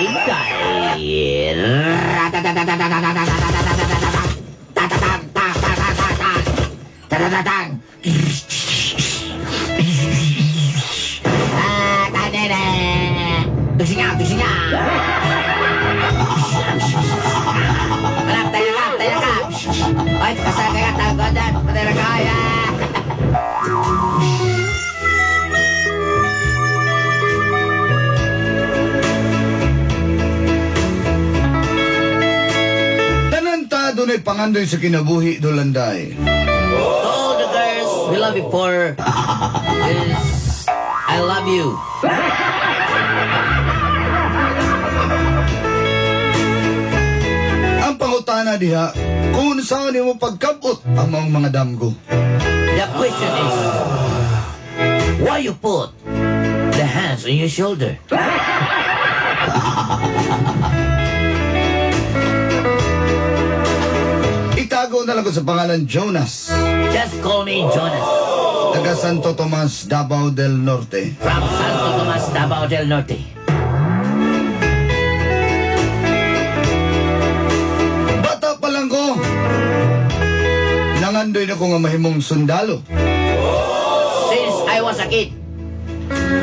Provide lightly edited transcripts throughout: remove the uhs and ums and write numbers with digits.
Inday. Ra-ta-ta-ta-ta-ta-ta-ta-ta-ta-ta-ta-ta. Ta-ta-tang, ta-ta-ta-ta-ta. Ta-ta-ta-tang. Ah, tanene. Tusingaw, tusingaw. Anak, tayo ka, tayo ka. Ay, kasal ka, tagodan, patay na kaya. Tanan ta dunay pangandoy sa kinabuhi, Dolanday. To all the girls we love before is I love you. Ang pangutana diha, kung saan nimo pagkabot ang maong mga damgo. The question is, why you put the hands on your shoulder? Itago na lang ko sa pangalan Jonas. Just call me Jonas. Taga Santo Tomas, Davao del Norte. From Santo Tomas, Davao del Norte. Bata pa lang ko, nangandoy na ko nga mahimong sundalo. Since I was a kid,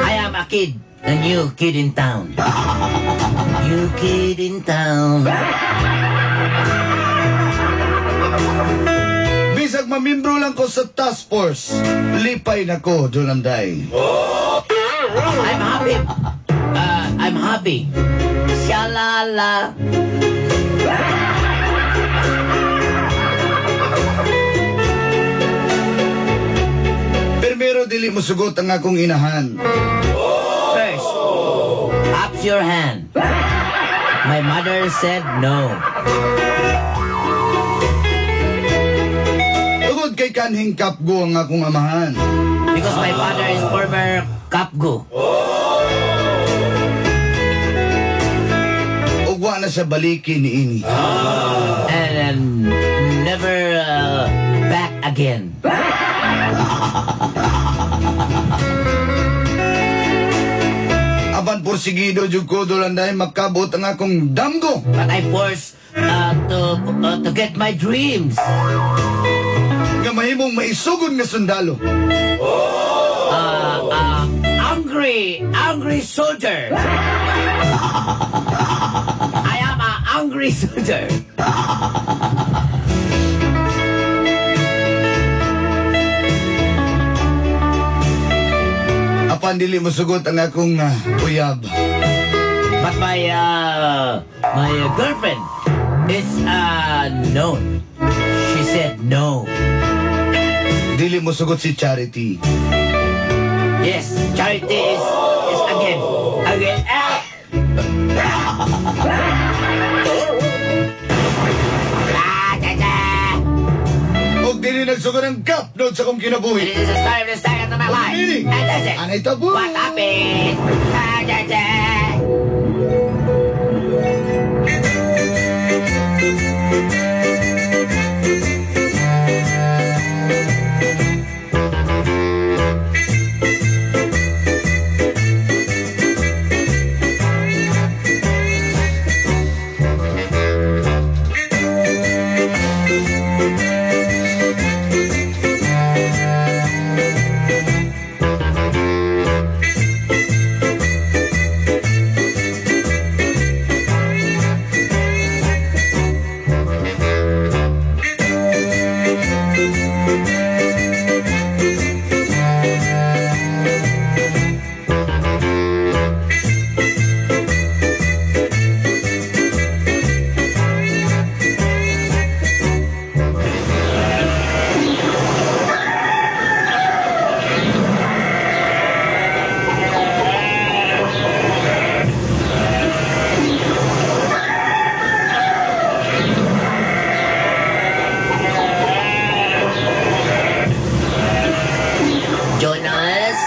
I am a kid. The new kid in town. New kid in town. Bisag mamimbro lang ko sa task force, lipay na ko, Dolanday. I'm happy. I'm happy. Shalala. Primero dili mo sugot ang akong inahan. First, up your hand. My mother said no. Tungod kay kanhing kapgo ang akong amahan. Because my father is former Kapgo. Ug wa na siya baliki ni ini. And then never back again. Apan porsigido jud ko, Dolanday, makabot ang akong damgo. But I forced to get my dreams. Nga mahimong maisugon nga sundalo. Angry, angry soldier. I am a angry soldier. Apan dili mo sugot ang akong uyab. But my girlfriend is no. She said no. Dili mo sugot si Charity. Yes, Charity is again. Again. Ah! Ah, da, da. Og dili nagsugot ang gapnod sa akong kinabuhi. This is the story of the story of my life. Meaning? And that's it. Anay tabo? What happened? Ah, da, da. Jonas?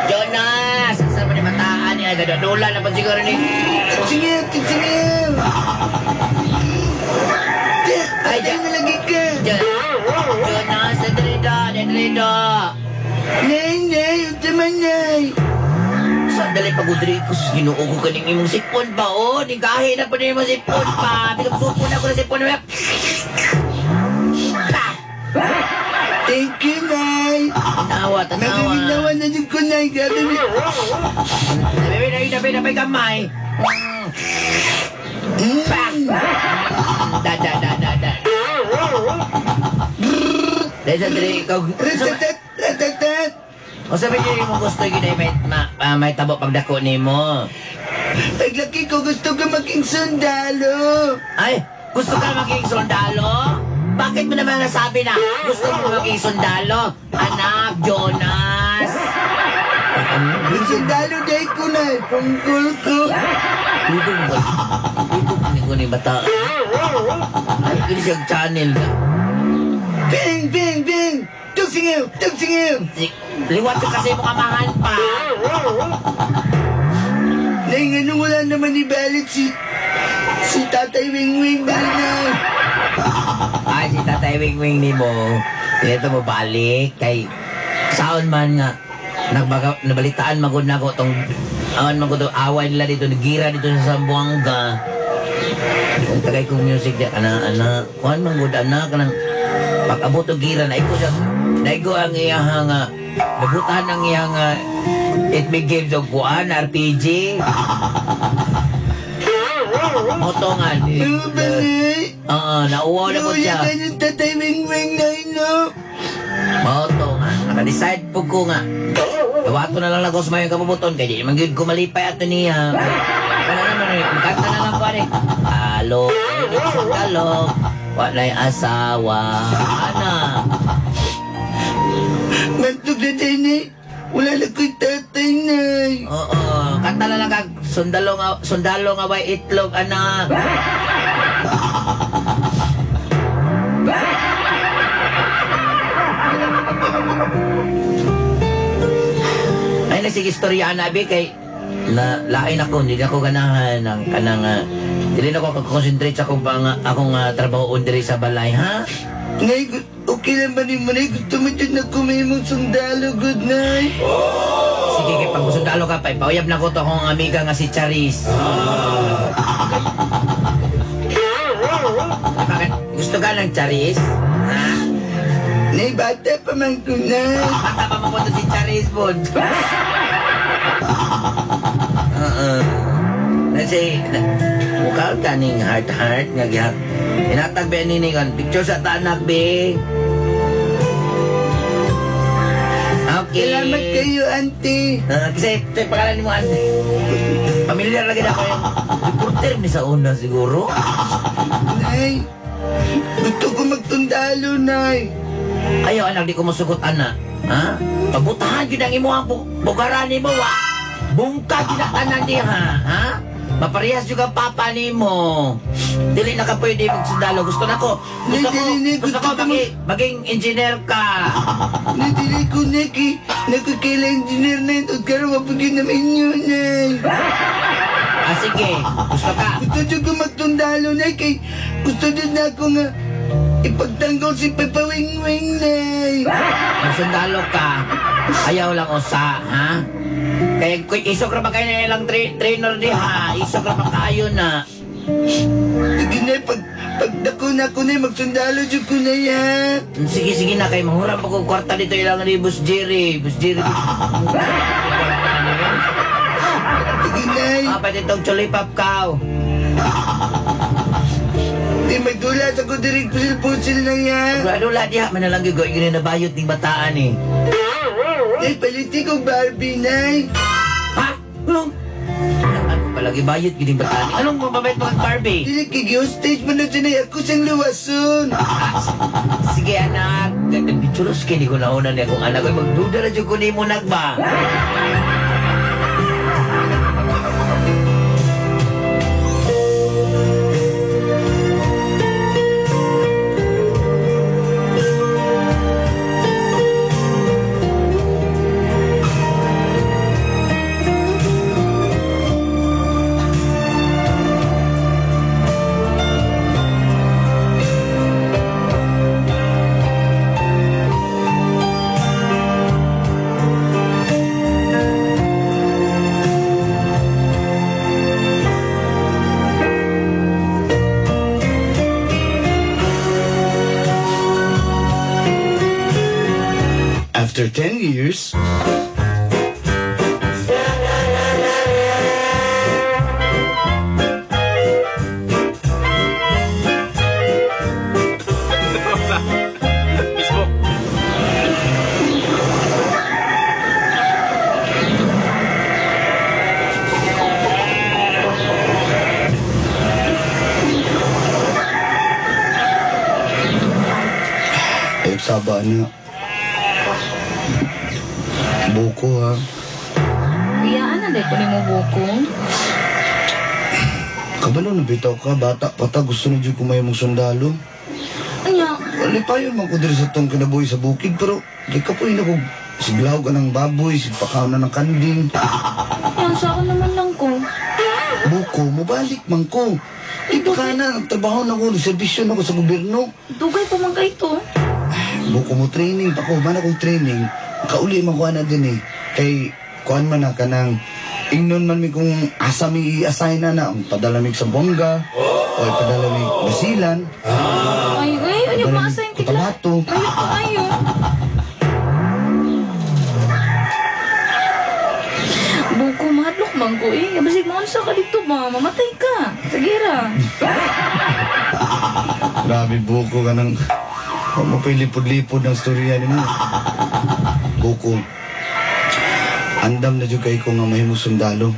Jonas! Saan mo ni mataan niya? Gadadula na pa siguro ni. Sige, sige. Ay, na lagi ka. Jonas, dali da, dali da. Nay, nay, unsa man nay. Sa Sandali pagudri ko sa Ginoo ko kaning imong sipon ba oh, nigahi na pa ni imong sipon pa. Bisag supon ako na sipon. Pa! Thank you, Nay. Tanawa, tanawa. Nagaginawa na dyan ko, Nay. Grabe. Nabi, nabi, nabi, nabi, gamay. Pa! Da, da, da, da, da. Dahil sa diri, ikaw. Ratatat, ratatat. O sabi niyo yung gusto yun ay may tabo pagdako nimo. Paglaki ko, gusto ko maging sundalo. Ay, gusto ka maging sundalo? Bakit mo naman nasabi na gusto mo maging sundalo? Anak, Jonas. Sundalo dahil ko na, pungkol ko. Dito mo ba? Dito mo ko ni bata. Ay, kini siyang channel. Bing, bing, bing! Tugsingaw! Tugsingaw! Liwat ka kasi mo kamahan pa. Nay, ganun wala naman ibalik si Tatay Wing Wing dali na. Ay, si Tatay Wing Wing ni mo. Ito mo balik kay saon man nga nagbaga, nabalitaan magud nako tong awan man ko away nila dito nagira dito sa Zamboanga. Ang tagay kong music di ana ana kuan man gud ana kanang pag-abot og gira naigo siya naigo ang iyang nga nabutahan ang iyang it may games og kuan RPG. Moto nga. Ano ba, Nay? Oo, nauwaw na po siya. Nauya ka yung Tatay Wing Wing, Nay, no? Moto nga. Naka-decide po ko nga. Dawato na lang ako sa mayong kabubuton. Kaya di naman gyud ko malipay ato niya. Wala naman eh. Magkanta na lang ko ani. Alo, alo. Wala'y asawa. Ana. Mantog na din eh. Wala na ko'y tatay, Nay. Oo. Kanta na lang kag sundalo nga way itlog, anak. Ay na sige istorya na abi kay na lain ako hindi ako ganahan ng kanang dili na ako concentrate sa akong pang, akong trabaho diri sa balay, ha? Nay, okay lang ba ni mo, Nay? Gusto mo dyan na kumimong sundalo, good night. Sige, kay pag sundalo ka pa, ipauyab na ko to akong amiga nga si Charis. Bakit? Gusto ka ng Charis? Ha? Nay, bata pa man ko, Nay. Bata pa mo to si Charis, Bud. Oo. Kasi, mukha ka ning heart-heart nga gihat. Inatag ba ni kan picture sa tanak be. Okay. Salamat kayo, auntie. Kasi ito yung pangalan ni mo, ante. Pamilyar lagi na ako yung reporter ni sa una siguro. Nay, gusto ko magtundalo, Nay. Ayaw, anak, di ko masugot, anak. Ha? Pabutahan yun ang imuhang bugaran ni mo, wa. Bungka yun ang tanan diha, ha? Maparehas yung ang papa ni mo. Dili na ka pwede magsundalo. Gusto na ko. Gusto ko, Dili, dili, gusto ko gusto ko maging engineer ka. Nay, dili ko, Nay, kay nakakila engineer na yun. At karoon mapagin naman yun, Nay. Ah, sige. Gusto ka. Gusto dyan ko magtundalo, Nay, kay gusto dyan na ako nga ipagtanggol si Papa Wing Wing, Nay. Magsundalo ka. Ayaw lang usa, ha? Kaya kung isok ra ba kayo na ilang trainer diha, isok ra ba kayo na. Sige, Nay, pag dako na ako, Nay, magsundalo dyan ko na yan. Sige, sige na, kay mahurap ako kwarta dito ilang ni Boss Jerry. Boss Jerry. Sige, Nay. Ah, pwede itong chulipap kao. Di magdulas ako diri pusil-pusil na yan. Dula diha, manalang gyud yun na nabayot ning bataan eh. Nay, paliti ko Barbie, Nay. Ha? Anong? Ano palagi bayot gyud ning bataan? Anong mababait mo kag Barbie? Dili kay hostage mo na siya, Nay. Ako siyang luwason. Ah, sige anak, nagbichulos kini ko nauna niya kung anak ko magduda na jud ko nimo nagba. After 10 years, Facebook. Eh, saba na. Buko ha. Iyaan na dahil ko ni mo buko. Kabalo na bitaw ka, bata pata, gusto na dyan kumayo mong sundalo. Anya, Lipayon man ko diri sa tong kinabuhi sa bukid, pero di ka po ko siglaw ka ng baboy, sigpakaw na ng kanding. yan sa akin naman lang ko. Buko, mubalik man ko. Di pa ka na, trabaho na ko, serbisyo na ko sa gobyerno. Dugay pa man kay to. Buko mo training pa ko, man akong training, kauli man ko na din eh. Kay, kuan man na ka ng, ingnon man mi kung asa mi i-assign na na, ang padala mig sa Bongga, o ipadala mig Basilan, Ay, ay, ano padala mig maasa yung tigla. Cotabato. Ayo ko ayo. Buko, mahadlok man ko eh. Basig maunsa ka dito ba? Mamatay ka. Sige ra. Grabe buko ka ng, huwag mo pa'y lipod-lipod ng storya nimo. Buko, andam na dyan kay ko nga mahimo sundalo.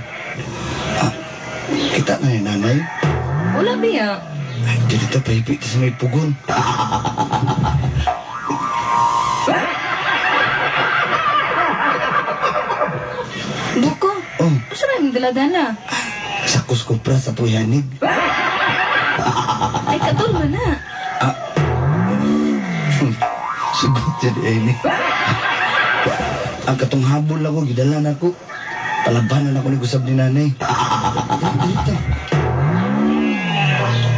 Ah, kita na yun, nanay. Wala biya. Ay, dito pahipit sa may pugon. Buko, Oh, asa ba yung dala-dala? sakos ko pra sa tuyanig. Ay, katol man na. Sugot yan, eh, ni. Ang katong habol ako, gidala na ako. Palabanan ako ni gusab ni nanay. Dito.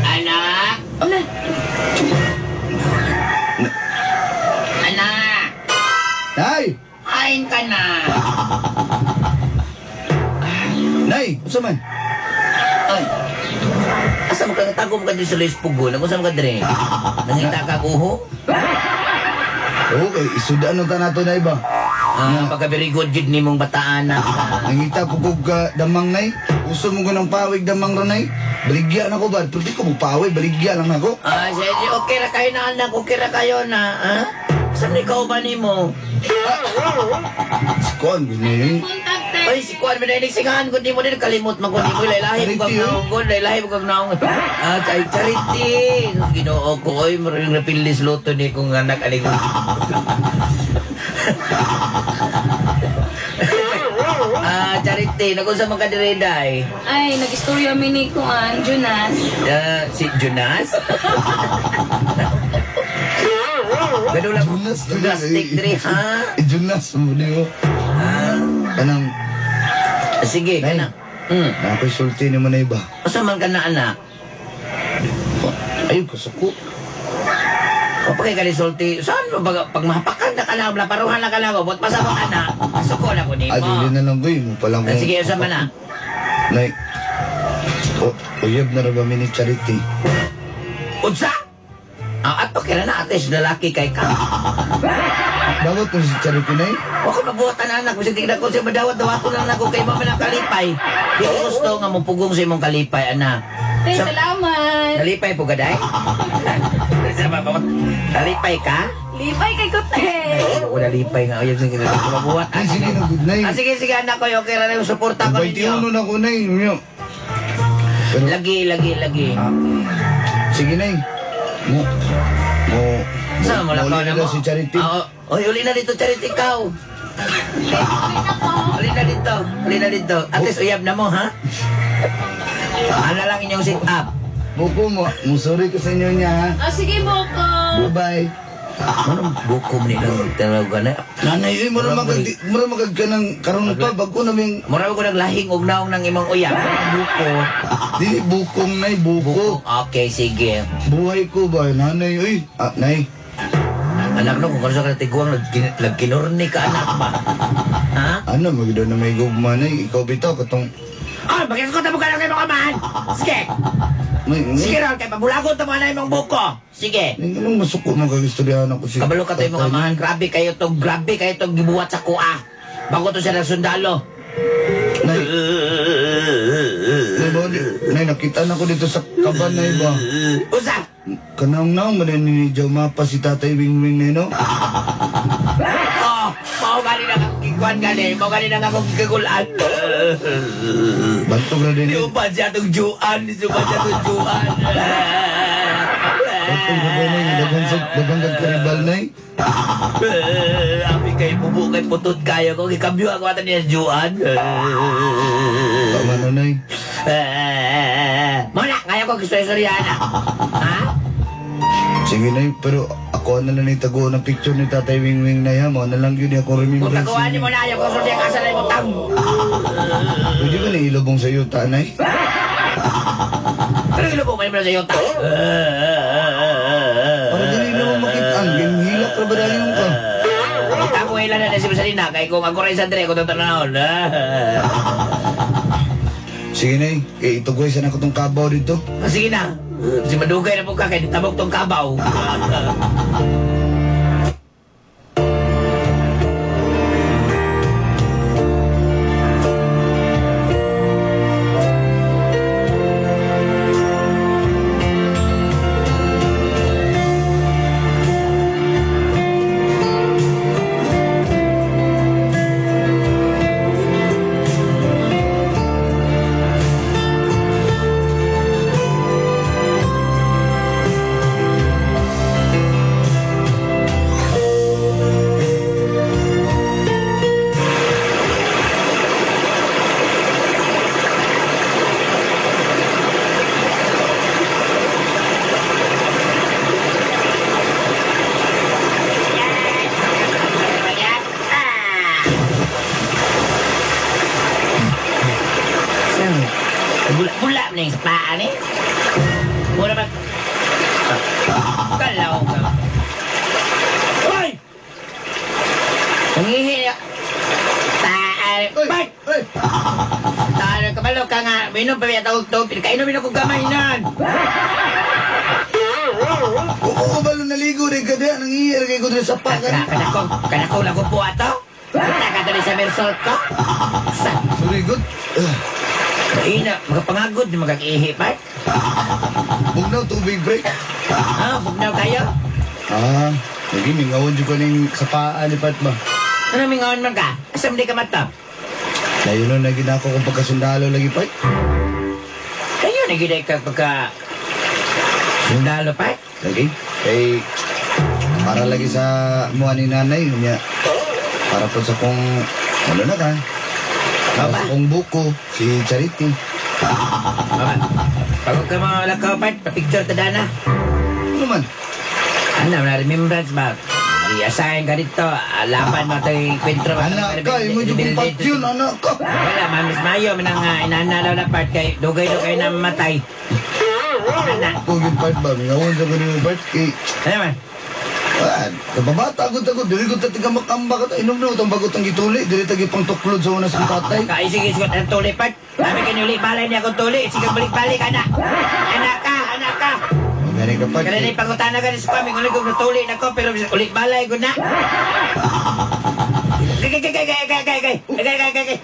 Anak! Wala. Anak! Nay! Kain ka na! Nay! Unsa man? Ay! Asa mo ka tago mo ka diri sa Luis Pugo? Nagunsa mo ka diri? Nangita ka uho? Okay, isudaan na ta nato na iba. Ah, pagka very good jud nimong bataan na. Nangita po kog damang nay. Uso mo ko ng pawig damang ranay. Baligya na ko ba? Pero di ko mo pawig, baligya lang ako. Ah, sige, okay ra kayo na anak, okay ra kayo na, ha? Saan ikaw ba nimo? Si Kuan, yun. Ay, si Kuan, may nainisingahan ko, di mo din kalimot man ko, di mo laylahi mo kag naong ko, laylahi mo kag naong. Ah, ay, charity! Sus, Ginoo ko, oy, maraming napilis luto ni kong anak, aling. Ah, charity, nagunsa man ka dire, day? Ay, nag-istorya mi ni Kuan, Jonas. Ah, si Jonas? Ganun lang, Jonas, Jonas, take three, ha? Eh, Jonas, mo di mo. Ah, Kanang, sige, Nay. kana. Na ako'y sulti ni mo na iba. Asa man ka na, anak? Ayun, kasuko. O pagkay kalisulti, saan mo ba, pag mahapakan na ka na, laparuhan na ka na, bot pasa mo ka na, suko na ko ni Ah, mo. dili na lang ko eh. Mo palang Ah, sige, asa man na. Nay, o, uyab na ra ba mi ni Charity? Unsa? Ah, ato kira na ate, sa lalaki kay ka. Dawat mo si Charity, Nay? Wa ko mabuhatan anak, bisag tignan ko siya madawat dawaton lang nako kay mama ng kalipay. Di ko gusto nga mupugong sa imong kalipay, anak. Ay, salamat. Nalipay po ka, day? Sama pa Nalipay ka? Lipay kay Kote. Ay, ako nalipay nga. Uyab sa ginagawa ko mabuhat. Ay, sige na, good night. Ah, sige, sige, anak ko. Okay ra na yung suporta ko ninyo. 21 na ko, Nay. Inyo. Pero, Lagi, lagi, lagi. sige, Nay. Mo, mo, Saan mo lang uli na na mo? daw si Charity. Ah, oh, oy, uli na dito, Charity, ikaw. Uli na dito, uli na dito. At least uyab na mo, ha? Ano lang inyong sit up. Buko mo, musuri ko sa inyo niya, ha? Ah, sige, Boko. Bye-bye. Ano buko mo nila talaga na? Nanay, eh, mura magag ka ng karon pa, bago naming, Mura ko naglahing og naong ng imong uyab. Buko. di, bukong, Nay, buko. Okay, sige. Buhay ko ba, nanay, uy. Ah, Nay. Anak no, kung kano sa katiguang, nagkinurni ka anak ba? Ha? Ano, magdo na may gugma, Nay. Ikaw bitaw, katong, Ah, bakit ko tamo ka lang kayo mga man? Sige! Nay, nay. Sige ron, kay pabulagon ta mo na imong buko. Sige. Nay, anong masuko mo kagistoryahan ako si Kabalo ka to imong tatay. amahan. Grabe kayo tong gibuhat sa kuha. Bago to siya ng sundalo. Nay, nay, nay, nakita na ko dito sa kaban na iba. Usa! Kanang naong man ni Joma pa si Tatay Wingwing na no? Oh, mao gani na akong gikuan gani, mao gani na akong gikagulan. Bantog na din. Di uban siya tong juan, di uban siya tong juan. Bantog na din. Dagang sa dagang karibal nay. Abi kay bubu kay putot kayo ko gikambyo ako ata niya juan. Tama na nay. Mo na, ngayon ko gusto istorya na. Ha? Sige nay, pero ako na lang tago ng picture ni Tatay Wingwing na yan. Mo na lang yun ako Kung remembrance. taguan mo na, ayaw ko sulti ang asa na imong tang. Pwede ba nailubong sa iyo, tanay? Pero ilubong man mo na sa iyong tang. Para dili na mo makita. Ang ginhilak ra ba dahil ka? Kita ko ilan na si Marcelina kay kung ako rin sa Andre ko tatanawon. Sige nay, eh, itugoy sana ko tong kabaw dito. Sige na. Si madugay na po ka kay tabok tong kabaw. Bula-bula na yung paa ni. Mura ba? Kalaw ka. Hoy! Nangihi na. Taan. Oy! Bart! Oy! Taan, kabalo ka nga. Minom pa yata og tubig. Kainumin ako gamay nan. Oo, balo naligo rin ka diyan. Nangihi rin ko dito sa pakan. Kanakong lago po ato. Kita ka dali sa mersol ko. Sa Sorry, good. Ina, magapangagod, magakihi pa. Bugnaw, tubig break. Ah, bugnaw kayo. Ah, lagi mingawan dyan ko ning sa paa ni Pat ba? Ano mingawan man ka? Asa man di ka mata? Layo na lagi na ako kung pagkasundalo lagi, Pat. Kayo na gid ka pagka sundalo pa. Lagi. Kay, para lagi sa muha ni nanay, niya. Para po sa kong, ano na ka? Para sa kong buko, si Charity. Mama, pagod ka mga lakaw pa, pa-picture ta dana. Ano man? Ano, na remembrance ba? I-assign ka dito, laban mo ito yung kwentro. Anak ka, imo dyan kong pat yun, anak ka. Wala, ma'am, Miss Mayo, manang inana daw na part kay dugay-dugay na mamatay. Ana, Kung yung part ba, mingawan sa ko ni part, kay, ano man? ah, kababata ako tago, dili ko tatiga makamba ka, inom na itong bagot ang gituli, dili tagi pang tuklod sa una sa tatay. Kaisig isgot ang tuli part. Dami kayo balay niya akong tuli. Sige, balik-balik, anak. Anak ka, anak ka. Gani ka part. Kaya na ipangutana ka ni sa paming ulit kong natuli na ko, pero ulit balay ko na. Kay, kay, kay, kay, kay, kay, kay, kay, kay, kay, kay, kay,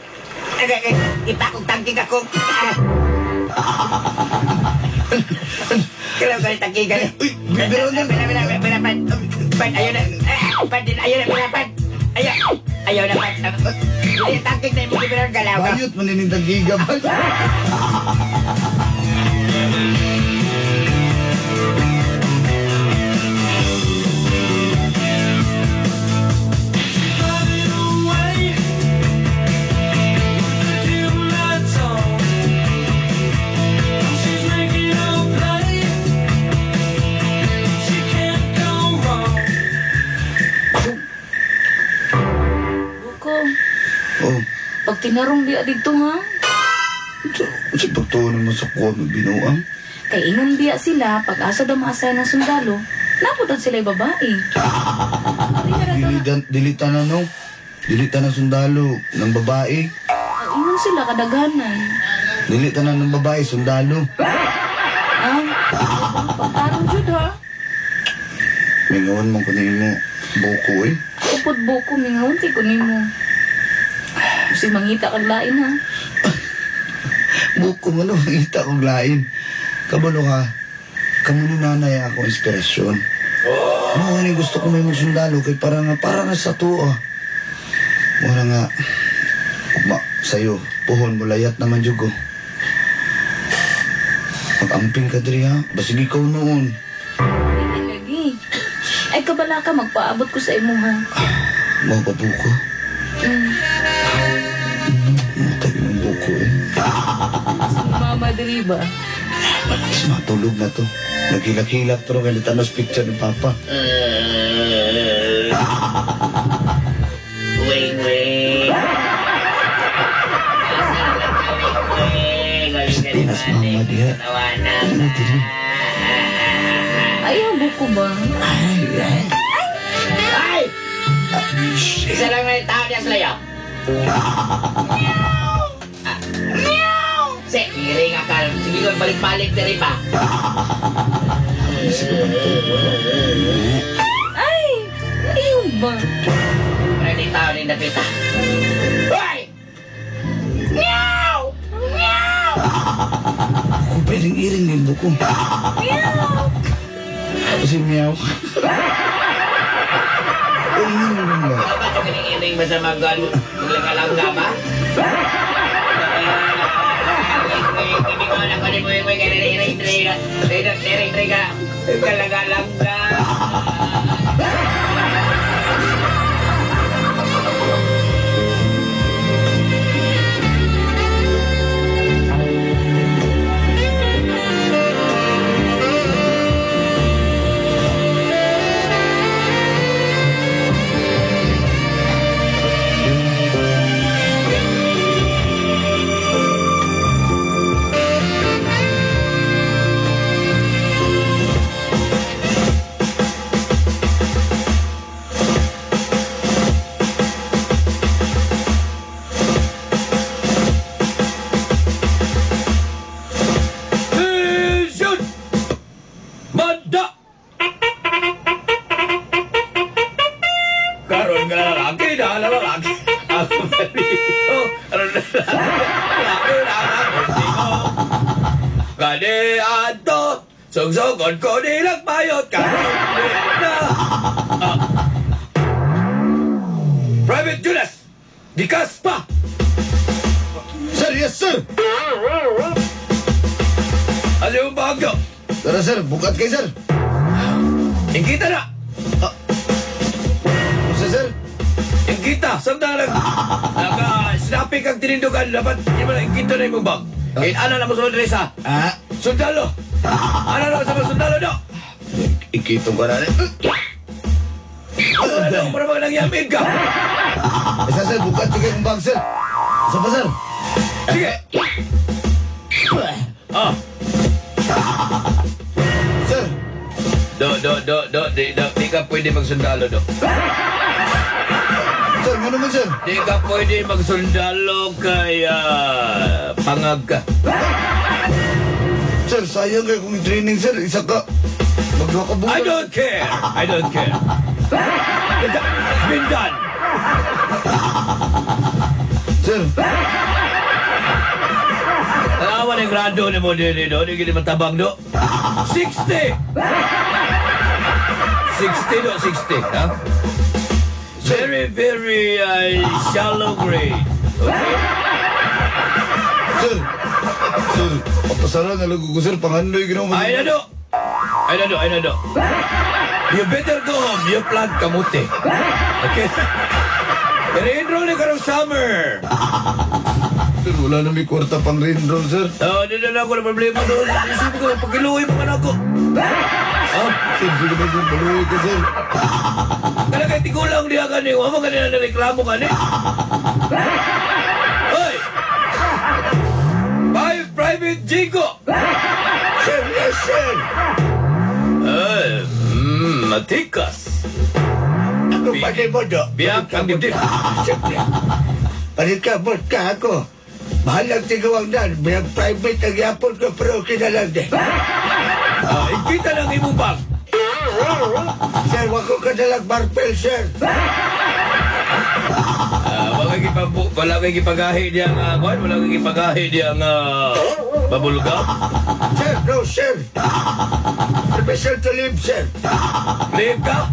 kay, kay, ipakong tangking ako. Kailan ko yung tangking ka Uy, bibiro na. Bira, bira, bira, bira, pat, ayaw na, pat, ayaw na, bira, pat. Ayaw, ayaw na, pat. Ay, tangking na yung bibiro ang galaw ka. Bayot man din yung tagiga ba? Buko, Oh, pag tinarong biya dito ha, sa pagtuon mo sa kuha mo binuang. kay ingon biya sila pag asa daw maasay ng sundalo, naputan sila yung babae. Dilita na no. Dilita na sundalo ng babae. Ingon sila kadaghanan. Dilita na ng babae, sundalo. Ah, Pagtarong jud ha. Mingawan man ko nimo buko eh. Upod buko mingawon kay ko nimo. Kasi mangita kag lain ha. Buko man mangita kog lain. Kabalo ka. Kamo ni nanay ako inspirasyon. Oh! Mao ni gusto ko may mong sundalo kay para nga sa tuo. Mura nga ugma sayo puhon mo layat naman jud ko. Mag-amping ka diri ha. Basig ikaw noon. Hindi lagi. Ay kabala ka magpaabot ko sa imo ha. Mao pa buko. Matay ng buko eh. Si mama diri ba? Mas matulog na to. Naghilak-hilak to rin kay tanos picture ni Papa. Wing, wing. Pinas mama diha. Ano diri? Ayaw buko ba? Ay, ay. Ay! Isa lang na yung tao niya sa layaw. Meow! Se, ngiring akal. Sige ko, balik-balik diri pa. Isip ko ba ito? Ay! Ayaw ba? Pwede tao ni Napita. Hoy! Meow! Meow! Kung pwedeng iring din buko. Meow! Kasi meow. Iring din ba? Dapat yung kining-iring ba sa maglangalangga ba? Kalagalangga. Attention! Manda! Karon nga lalaki na lalaki. Ako malito. Karon na lalaki na lalaki ko. Gani ato. Sugsugon ko nilang bayot. Karon na. Ah. Private Judas! Gikas pa! Sir, yes sir! Ano yung bagyo? Tara sir, bukat kay sir. Ingkita na! Ano sir? Ingkita! Samtang nag sinapi kang tinindugan, dapat hindi mo na ingkita na imong bag. Kaya ana na mo sulod sa Ah, sundalo! Ana na mo sa mga sundalo, do! ikitong ka na rin. Ano na do? Para mga nangyamig ka! Isa sir, bukat kay kong bag sir. Isa pa sir. Sige! Ah! Sir, Do, do, do, do, di, do, di ka pwede magsundalo, do. sir, ano naman sir? Di ka pwede magsundalo kay pangag ka. Sir, sayang kayo kung training sir. Isa ka. Magduha ka bulan. I don't care! I don't care. The damage has been done. Sir, Tanawa ni grado ni mo dili do, di gini matabang do. 60! 60 do, 60, ha? Very, very shallow grade. Okay? sir. Sir, papasara na lang ko sir. Pangandoy ginawa mo. Ay na do! Ay na do, ay na do. You better go home, you plant kamuti. Okay? Pero enroll ni karong summer. Sir, wala na may kwarta pang re-enroll sir. Oh, di na lang ako na problema doon. Isipin ko, pakiluhi mo ka na ako. Ah, Sir, sige ba sir, baluwi ka sir. Kana kay tigulang diha kani, wa man kanina nareklamo kani. Hoy! Five Private Jigo! Sir, yes, sir. Ay, matikas. Ako pa ni mo, do. Biyak ang dibdib. Siyempre. Palit ka, bot ka ako. Bahalag tigawang dan. Bilang private ang yapon ko pero okay na lang din. Ikita ng imong bag. Sir, wako ka nalang barpel, sir. Wala kay gipagahi diya nga kuan, wala kay gipagahi diya nga babulga. Sir, no, sir. Permission to leave, sir. Leave ka?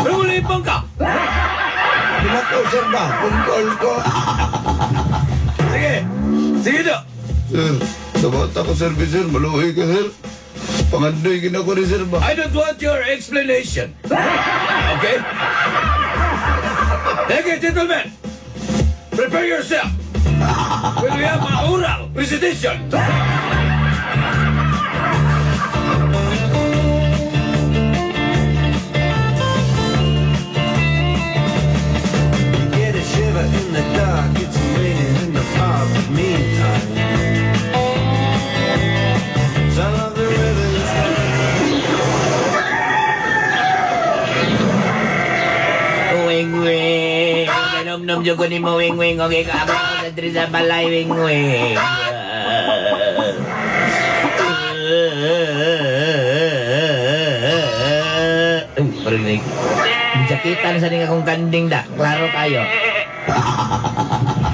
Pero leave bang ka? Pinakaw, sir ba? Kung ko. Sige. Sige do. Sir, sabot ako sir, sir. Maluhi ka sir. Pangandoy gina ko ni sir ba? I don't want your explanation. Okay? Thank you, gentlemen. Prepare yourself. When we have a oral recitation. You get a shiver in the dark, it's raining in the park, but meantime, some of the rivers. Wing wing. Ganom-nom jud ko ni mo wing wing. Okay ka ako sa diri sa balay wing wing. Ay, parang ni Jakitan sa ning akong kanding da. Klaro kayo.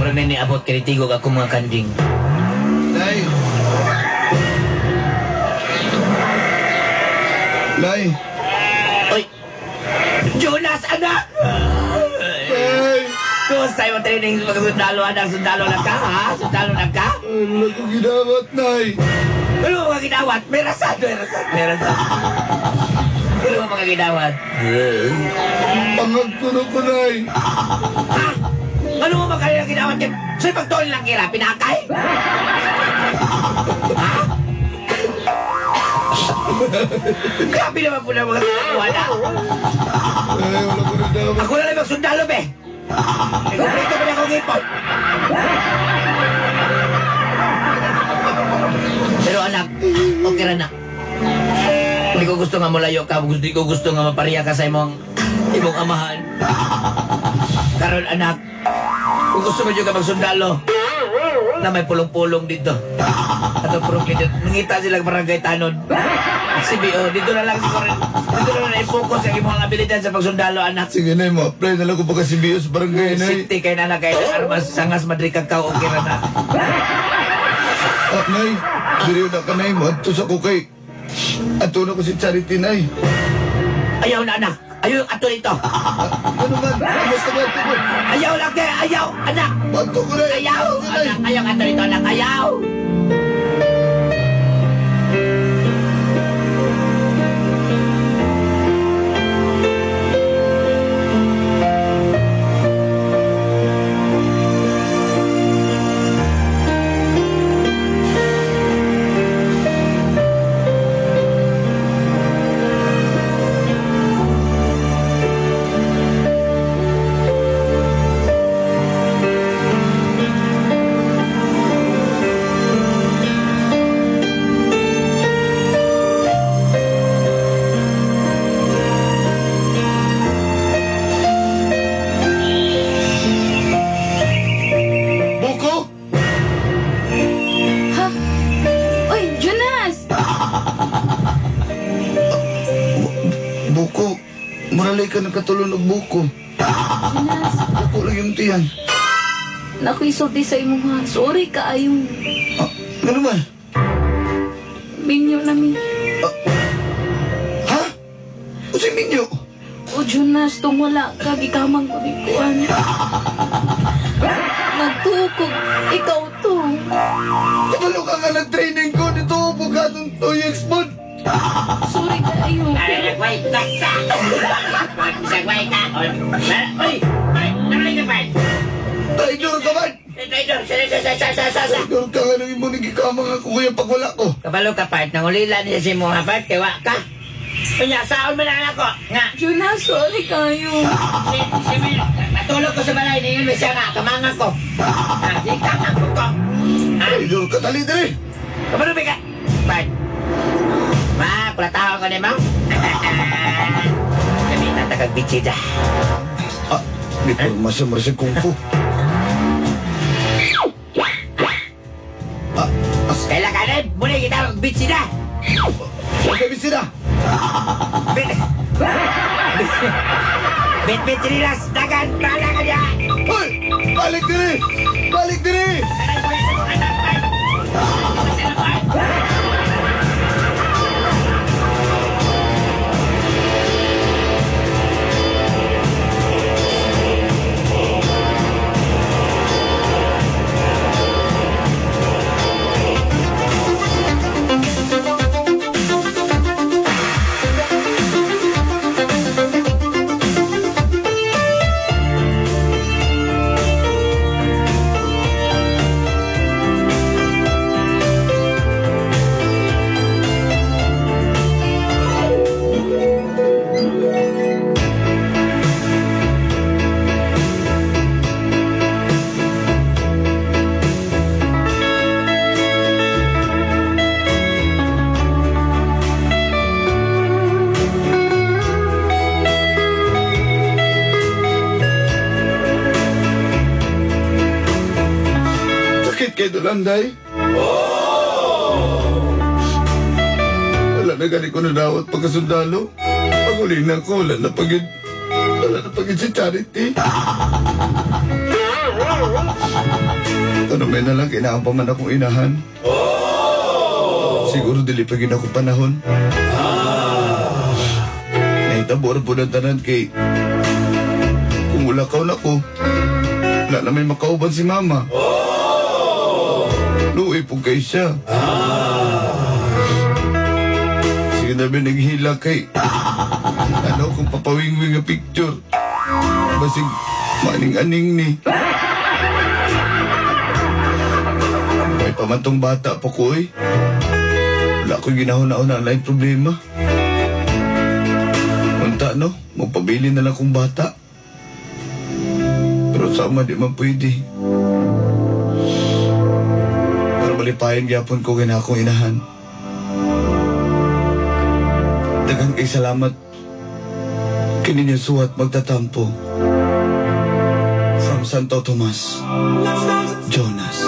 Murag na niabot kay tigog akong mga kanding. Nay! Nay! Oy! Jonas, anak! Nay! Kung mo training sa mga sundalo, anak, sundalo na ka, ha? Sundalo na ka? Ano ko ginawat, Nay? Ano mga ginawat? May rasan, may rasan, may rasan. Ano mga ginawat? Pangagkuno ko, Nay! Ha? Ano mo mga ginawat? Sa'yo pagtuon lang kira, pinakay? Ha? Grabe naman po na mga wala. Ay, wala ko na dapat. Ako na lang magsundalo, be. Ikumpleto pa niya akong ipon. Pero anak, okay ra na. Hindi ko gusto nga mulayo ka, hindi ko gusto nga mapariya ka sa imong amahan. Karon anak, kung gusto mo ka magsundalo, na may pulong-pulong dito. Ato pulong dito. Nangita sila barangay tanod. CBO, dito na lang siguro. Dito na lang i-focus ang imong abilidad sa pagsundalo, anak. Sige, Nay, mo-apply na lang ko pagka CBO sa barangay, Nay. Safety kay nana kay armas sangas Madrid kakao okay ra na. Ah, Nay, diri na ka, Nay. Mo-adto sa ko kay... Ato na ko si Charity, Nay. Ayaw na anak. Ayaw ato dito. Ah, ano man? Basta mo ato ko. Ayaw lang kay ayaw anak. Ato ko, Nay. Ayaw Ato ko, Nay. anak ayaw ato dito anak ayaw. Buko? Ha? Oy, Jonas! Buko. Muralay ka nakatulon og buko. Jonas, Buko lang yung tiyan. naku isulti sa imo ha. Sorry kaayo. Ah, ano man? Minyo na mi. Ha? Unsay minyo? O Jonas, tung wala ka, gikamang ko di kuan. Nagtukog, ikaw to. Kabalo ka nga nag-training ko dito buka itong 2 years pod. Sorry kaayo. Ay, nagway ka sa. Sagway ka. Oy, oy, nagway ka pa. Traidor ka man! Traidor, sa sa sa sa sa sa. Traidor ka nga nang imo gikamang ako kuya pag wala ko. Kabalo ka part nang ulila niya si mo part kay wa ka. Unya saon man na ako. Nga Jonas, sorry kaayo. si si matulog ko sa balay ningon siya nga kamanga ko. Ah, di kamang ko ko. Ah, Traidor ka dali dali. kabalo ka. Part. Ma, kulataon ko ni mo. Kami tatagag bitsida. Ah, di porma siya marasig kung fu. Kagalim, muli kita bitsina. Okay, bisina. Bit. Bit bit sinilas, dagan, bala ka niya. Hoy! Balik diri! Balik diri! Sakit kay Dulanday. Wala na gani ko nadawat pagkasundalo. Pag-uli na ko, wala na pagid. Wala na pagid si Charity. Tanong na lang, kailangan pa man akong inahan. Siguro dili pa gid ako panahon. Nahitabo ra po ng tanan kay kung wala ka na ko, wala na may makauban si mama. Luwi po kay siya. Sige na ba naghila kay ano kung papawingwing nga picture. Basig maning-aning ni. May pamantong bata pa ko eh. Wala ko'y ginahuna-una lain problema. Unta no, magpabili na lang kong bata. Pero sama di man pwede. Pero malipayan gyapon ko kina akong inahan. Daghang kay salamat kini niyo suwat magtatampo. From Santo Tomas, Jonas.